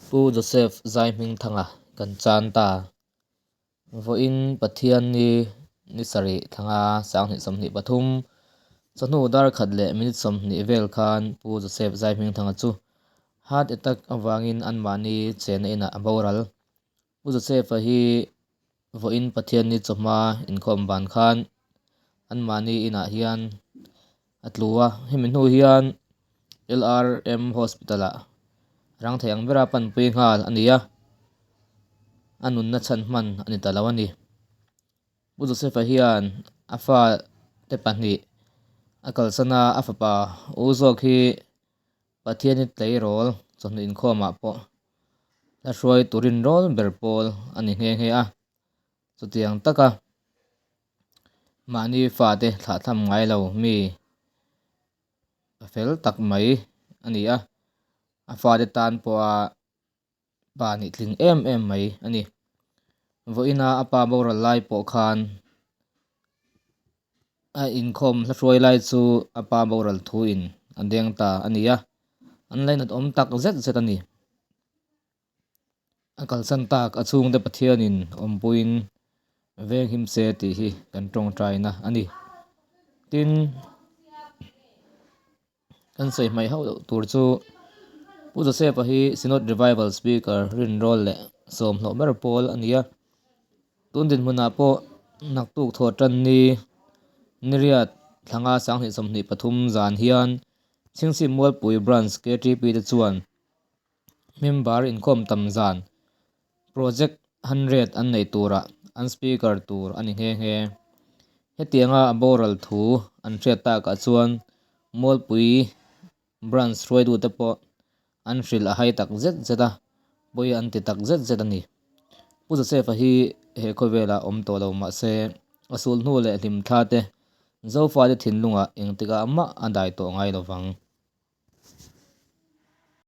Pu Joseph Zaihmingthanga kan chan ta. Vawiin Pathianni ni sarih thlanga 2023 chawhnu dar khat leh minute 20 vel khan Pu Joseph Zaihmingthanga chu heart attack avangin anmahni chenna inah a boral. Pu Joseph-a hi vawiin Pathianni chawhma inkhawm ban khan anmahni inah hian a tlu a, hemi hnu hian LRM Hospital-ah rang thei ang bera panpui nghal a ni a, a nunna chhan hman a ni ta lo a ni. Pu Joseph-a hian a fate pahnih a kalsan a, a fapa u zawk hi Pathiani tleirawl chawhnu inkhawmah pawh hla hruai turin rawl ber pawl a ni nghe nghe a, chutiang taka mahni fate thlahthlam ngai lo mi a fel tak mai a ni a, a fate tan pawha pa nih tling em em mai a ni. Vawiina a pa boral lai pawh khan a inkhawm hla hruai lai chu a pa boral thuin a deng ta a ni a, an lainat awm tak zet zet a ni. A kalsan tak a chhungte Pathianin awmpuiin veng him se tih hi kan tawngtaina a ni. Tin, Kan sawi hmaih hauh loh tur chu Pu Joseph-a hi Synod Revival Speaker rinrawl leh sawmhlawh ber pawl a ni a. Tun dinhmunah pawh naktuk thawh tan ni Niriat thlanga 2023 zan hian Chhingchhip Mualpui Branch KTP te chuan member inkhawm tam zan Project 100 an nei turah an speaker tur a ni nghe nghe. Hetianga a boral thu an hriat takah chuan Mualpui Branch hruaitute pawh an hrilh a hai tak zet zet a, pawi an ti tak zet zet a ni. Pu Joseph-a hi he khawvelah awm tawh lo mah se a sulhnu leh hlimthla te Zofate thinlungah engtikah mah a dai tawh ngai lo vang.